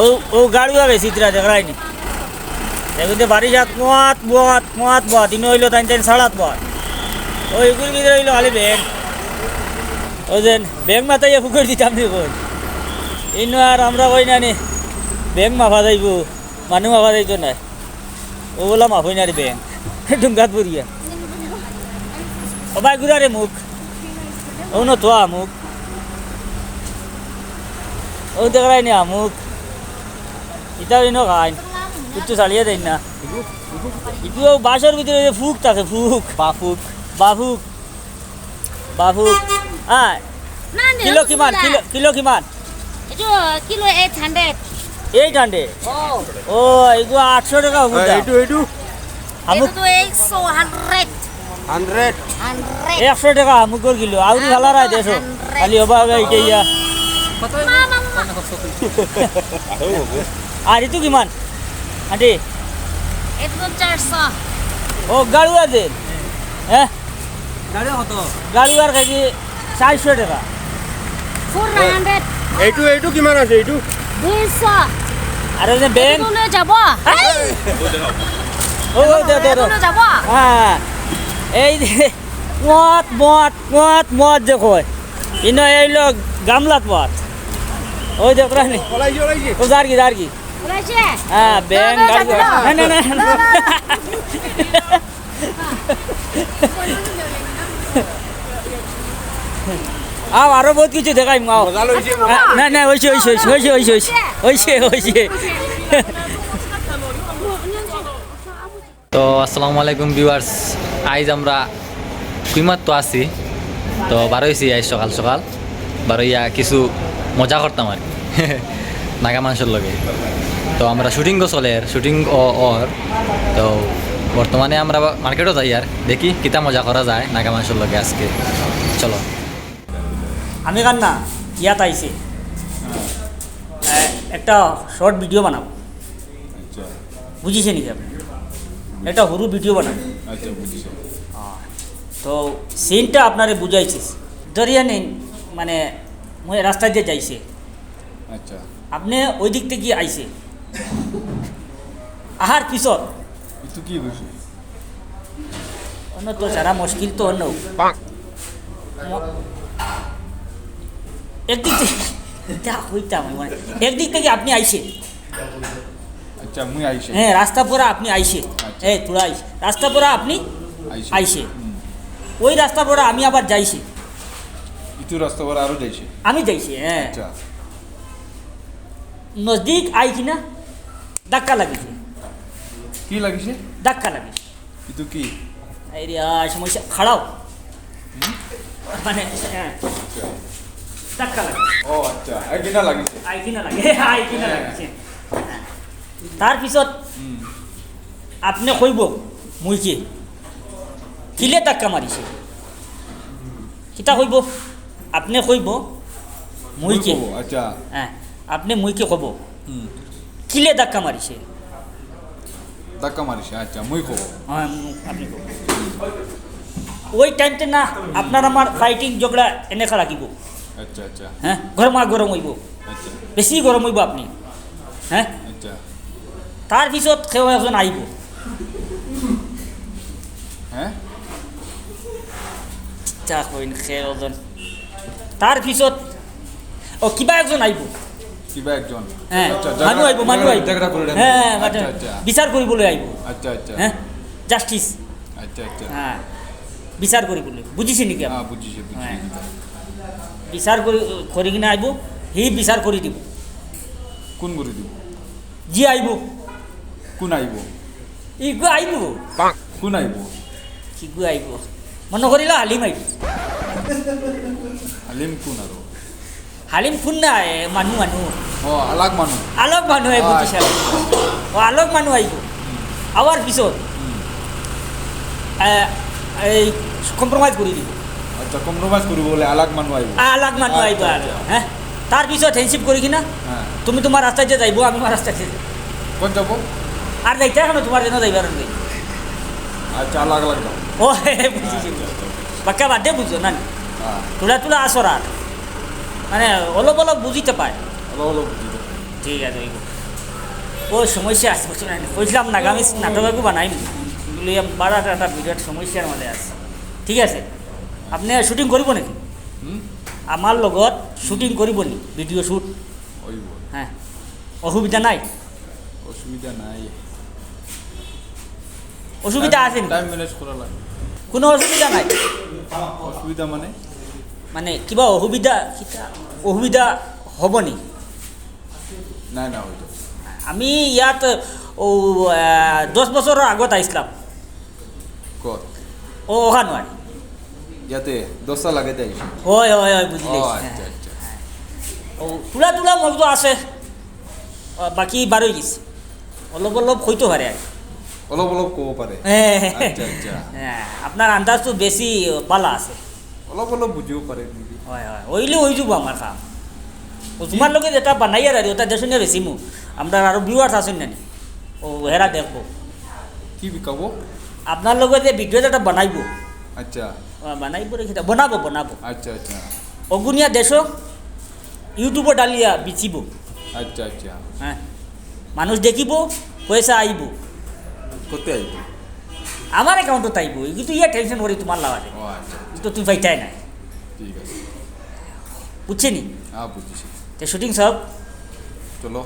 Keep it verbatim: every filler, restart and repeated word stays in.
ও, ও গাড়ুয়া বেশি ইতরা দেখরায়নি। এগুতে বাড়ি যাত মাত, মাত, মাত, মাত। ইনো অইলো তাইন তাইন সাড়াত মাত। ও এগুর ভিতরে অইলো খালি ব্যাঙ। ও যেন ব্যাঙ মাতাইয়া ফুকর দিতাম নি কই। ইনো আর আমরা কই না নি, ব্যাঙ মাফা যাইবো, মানু মাফা যাইতো না। ও বলা মাফ অয় না রে ব্যাঙ। ডুঙ্গাত পড়িয়া। ও ভাই, ঘুরা রে মুখ। ও ন তো আমুক। ও দেখরায়নি আমুক। ইতাও ইনো খাইন। কিচ্ছু ছাড়িয়া দেইন না। ইগুও বাঁশর ভিতরে যে ফুক থাকে, ফুক। বাফুক। বাফুক। বাফুক। আয়। না, না, কিলো কিমান? না। কিলো, কিলো কিমান? এইটো kilo eight hundred. Eight hundred? অ। ও, এগু আটশো টেকা অইবো। এইটো, এইটো। হামুক। এইটো তো একশো, হাণ্ড্ৰেড। হাণ্ড্ৰেড। হাণ্ড্ৰেড। একশো টেকা হামুকর কিলো। আউরি ভালা রায় দেশো। হাণ্ড্ৰেড। খালি হবা হবে এইটা ইয়া। মা, মা, মা, মা। আর ইতু কিমান? আন্টি? এইটো তো চাৰিশ। ও, গাড়ুয়া যে? হ্যাঁ? গাড়ুয়া কত? গাড়ুয়ার কেজি চাৰিশ টেকা। Four hundred. এইটো, এইটো কিমান আছে এইটো? দুইশ। আরে যে ব্যাঙ। এইটো লৈ যাব। ও, ও, দে, দে, দে। এইটো লৈ যাব। হ্যাঁ। এই যে মদ, মদ, মদ, মদ যে কয়। ইনো এইলো গামলাত মদ। ওই দেখরায়নি। ওলাইছে, ওলাইছে। ও যার কি, যার কি? ওলাইছে? হ্যাঁ, ব্যাঙ, না, না, গাড়ুয়া। না, না। না, না, না, না। আও, আরো বহুত কিছু দেখাইমু, আও। মজা লইছে, মজা। না, না, অইছে, অইছে। তো, আসসালামু আলাইকুম viewers, আইজ আমরা কুইমাত তো আছি, তো বারইছি আইজ সকাল সকাল। বারইয়া কিছু মজা করতাম আর কি। নাগা মানষর লগে। তো আমরা shooting ও চলের, shooting ও অর। তো বর্তমানে আমরা মার্কেটো যাইয়ার, দেখি কিতা মজা করা যায় নাগা মানষর লগে আজকে। চলো। আমি কার না, ইয়াত আইছি। এ, একটা short video বানাবো। আচ্ছা। বুঝিছে নি আপনি? একটা হুরু video বানাবো। আচ্ছা, বুঝিছে। হ্যাঁ। তো scene টা আপনারে বুঝাইছি। ধরিয়া নিন, মানে, মই রাস্তা দিয়া যাইছে। আচ্ছা। আপনে ওই দিক থাকি আইছে। আহার পিছত। ইতু কি বুঝি? অন্য তো যারা মুশকিল তো অন্য। ম-, একদিক থাকি, ইতা কইতাম আমি, মানে, একদিক থাকি আপনি আইছে। আচ্ছা, মুই আইছে। হ্যাঁ, রাস্তা পুরা আপনি আইছে। আচ্ছা। এই, তোরা আইছে। রাস্তা পুরা আপনি আইছে। আইছে। হুম। ওই রাস্তা পুরা আমি আবার যাইছি। ইতু রাস্তা পুরা আরো যাইছে। আমি যাইছি, হ্যাঁ। আচ্ছা। নজদিক আই কিনা ধাক্কা লাগিছে। কি লাগিছে? ধাক্কা লাগিছে। ইতু কি? এই রে, আ, সমস্যা, খাড়াও। হুম? মানে, হ্যাঁ। আচ্ছা। ধাক্কা লাগিছে। ও আচ্ছা, আই কিনা লাগিছে। আই কিনা লাগে, আই কিনা হ্যাঁ। লাগিছে। তার পিছত হুম। আপনে কইব, মুইকে কিলে ধাক্কা মারিছে। কিতা কইব? আপনে কইব, মুইকে। কইব, আচ্ছা। হ্যাঁ, আপনে মুইকে কইব। হুম। কিলে ধাক্কা মারিছে? ধাক্কা মারিছে, আচ্ছা, মুই কইব। হ্যাঁ, মু-, আপনে কইব। ওই টাইমতে না, আপনার আমার fighting ঝগড়া এনেকা লাগিব। আচ্ছা, আচ্ছা। হ্যাঁ, গরমা গরম অইব। আচ্ছা। বেশি গরম অইব আপনি। হ্যাঁ? আচ্ছা। তার পিছত কেউ একজন আইব। হ্যাঁ? চা কইন, কেউ একজন। তার পিছত, ও, কিবা একজন আইব। কিবা একজন। হ্যাঁ, আচ্ছা, মানু ঝগড়া, আইব, মানু ঝগড়া, আইব। ঝগড়া করে দেন। হ্যাঁ, হ্যাঁ, আচ্ছা, আচ্ছা। বিচার করিবলে আইব। আচ্ছা, আচ্ছা। হ্যাঁ? Justice। আচ্ছা, আচ্ছা। হ্যাঁ। বিচার করিবলে। বুঝিছে নি কি আপনি? হ্যাঁ, বুঝিছে, বুঝিছে। হ্যাঁ। বিচার করি, করি কিনা আইব, হি বিচার করি দিব। কোন করি দিব? জি আইব। কোন আইব? ইগু আইব। কোন আইব? কিগু আইব? মনো করিলা হালিম আইব। হালিম কোন আরো? হালিম কোন না, এ, মানু, মানু। ও, আলাগ মানু। আলাগ মানু, এ, আচ্ছা। বুঝিছে। ও, আলাগ মানু আইব। হুম। আওয়ার পিছত, হুম। এ, এই compromise করি দিব। আচ্ছা, compromise করিব বলে আলাগ মানু আইব। আলাগ মানু আইব আচ্ছা, আর, আচ্ছা। হ্যাঁ? তার পিছত handshake করি কিনা? হ্যাঁ। তুমি তোমার রাস্তায় যে যাইব, আমি আমার রাস্তায় যে যাইব। কোন যাব? আর যাইতে এখন তোমার জন্য যাইবার নেই। আচ্ছা, আলাগ আলাগ যাও। ও, হে, হে, বুঝিছি, আচ্ছা, বুঝিছি। আচ্ছা। বাক্কা বাদে বুঝো না নি? হ্যাঁ। তুলা তুলা আসর আর। মানে, অলপ অলপ বুঝিতে পায়। অলপ অলপ বুঝিতে পায়। ঠিক আছে, অইব। ও সমস্যা আছে, বুঝছো না? কইছিলাম না, আমি নাটক এগু বানাইমু। কিন্তু লইয়া বাড়া একটা বিরাট সমস্যার মাঝে আছে। ঠিক আছে? আপনে শুটিং করিব নাকি? হুম? আমার লগত শুটিং করিব নি? Video shoot? অইব। হ্যাঁ। অসুবিধা নাই? অসুবিধা নাই। অসুবিধা আছে নি? টাইম ম্যানেজ করা লাগে। কোনো অসুবিধা নাই? অসুবিধা মানে? মানে কিবা অসুবিধা, কিতা অসুবিধা হব নি? নাই, না, অইতো। আমি ইয়াত ও, আহ, দশ বছরর আগত আইছলাম। কত? ও, ওখানো আর। ইয়াতে দশটা লাগাইতে আইছি। হয়, হয়, হয়, বুঝলি। ও, আচ্ছা, আচ্ছা। ও, তুলা তুলা মগ তো আছে। ও, বাকি বারোই গেছে। অলপ অলপ হইতে পারে আর। অলপ অলপ কব পারে। হ্যাঁ। আচ্ছা, আচ্ছা। হ্যাঁ, আপনার আন্দাজ তো বেশি বালা আছে। অলপ অলপ বুঝিও পারে maybe। হয়, হয়, অইলে অই যাব আমার কাম। ও, তোমার লগে যেটা বানাইয়ার আর ওটা দেশো নিয়া বেচিমু। আমরা আরো ভিউয়ার্স আছইন না নি? ও, হেরা দেখবো। কি বিকাবো? আপনার লগে যে ভিডিও যেটা বানাইবো। আচ্ছা। ও, বানাইবো রে, সেটা বানাবো, বানাবো। আচ্ছা, আচ্ছা। অগু নিয়া দেশো ইউটিউবো ডালিয়া বেচিবো। আচ্ছা, আচ্ছা। হ্যাঁ। মানুষ দেখিবো, পয়সা আইবো। কত আইবো? আমার অ্যাকাউন্টো আইবো, কিন্তু ইয়া টেনশন করি তোমার লাগাতে। ও আচ্ছা, আচ্ছা। তো তুমি পাইতায় না। ঠিক আছে। বুঝছো নি? হ্যাঁ, বুঝছি। তে শুটিং সব? চলো।